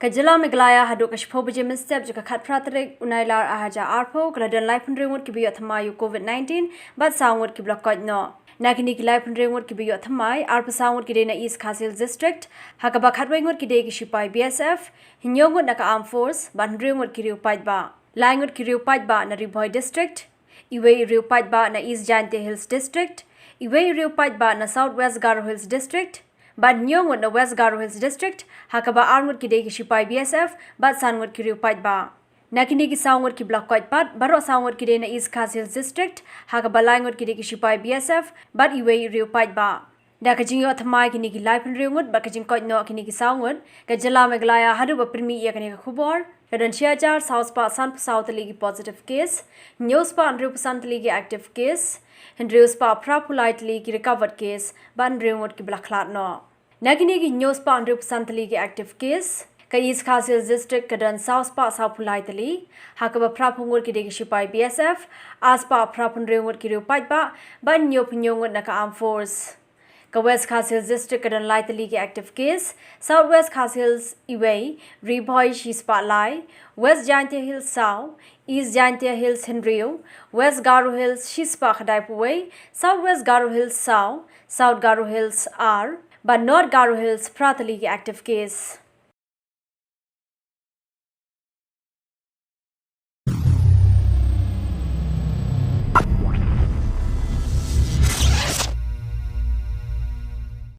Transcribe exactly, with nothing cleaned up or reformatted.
Ka jylla Meghalaya haduh ka shiphew baje mynstep jong ka khatphra tarik u Nailar arhajar arphew ka la don laiphew hynriew ngut kiba ïoh thymmai ïa u COVID nineteen bad saw ngut kiba la koit noh. Na kine ki laiphew hynriew ngut kiba ïoh thymmai, arphew saw ngut ki dei na East Khasi Hills District, ha kaba khatwei ngut ki dei ki shipai B S F, hynñiew ngut na ka Armed Force bad hynriew ngut ki riew paidbah. Lai ngut ki riew paidbah na Ri Bhoi District, iwei i riew paidbah na East Jaintia Hills District, iwei i riew paidbah na South West Garo Hills District, bad hynñiew ngut na West Garo Hills District, ha kaba ar ngut ki dei ki shipai B S F bad san ngut ki riew paidbah. Na kine ki saw ngut kiba la koit pat, baroh saw ngut ki dei na East Khasi Hills District, ha kaba lai ngut ki dei ki shipai B S F bad iwei i riew paidbah. Da ka jingïoh thymmai kine ki laiphew hynriew ngut bad ka jingkoit noh kine ki saw ngut, ka jylla Meghalaya haduh ba pynmih ïa kane ka khubor ka don shi hajar saw spah sanphew saw tylli ki positive case, hynñiew spah hynriewphew san tylli ki active case, hynriew spah phraphew lai tylli ki recovered case bad hynriew ngut kiba la khlad noh. Na kine ki hynñiew spah hynriewphew san tylli ki active case, ka East Khasi Hills District ka don saw spah sawphew lai tylli, ha kaba phraphew ngut ki dei ki shipai B S F, ar spah phraphew hynriew ngut ki riew paidbah bad hynñiewphew hynñiew ngut na ka Armed Force. Ka West Khasi Hills District ka don lai tylli ki active case, South West Khasi Hills iwei, Ri Bhoi shi spah lai, West Jaintia Hills saw, East Jaintia Hills hynriew, West Garo Hills shi spah khadai phew wei, South West Garo Hills saw, South Garo Hills ar, bad North Garo Hills phra tylli ki active case.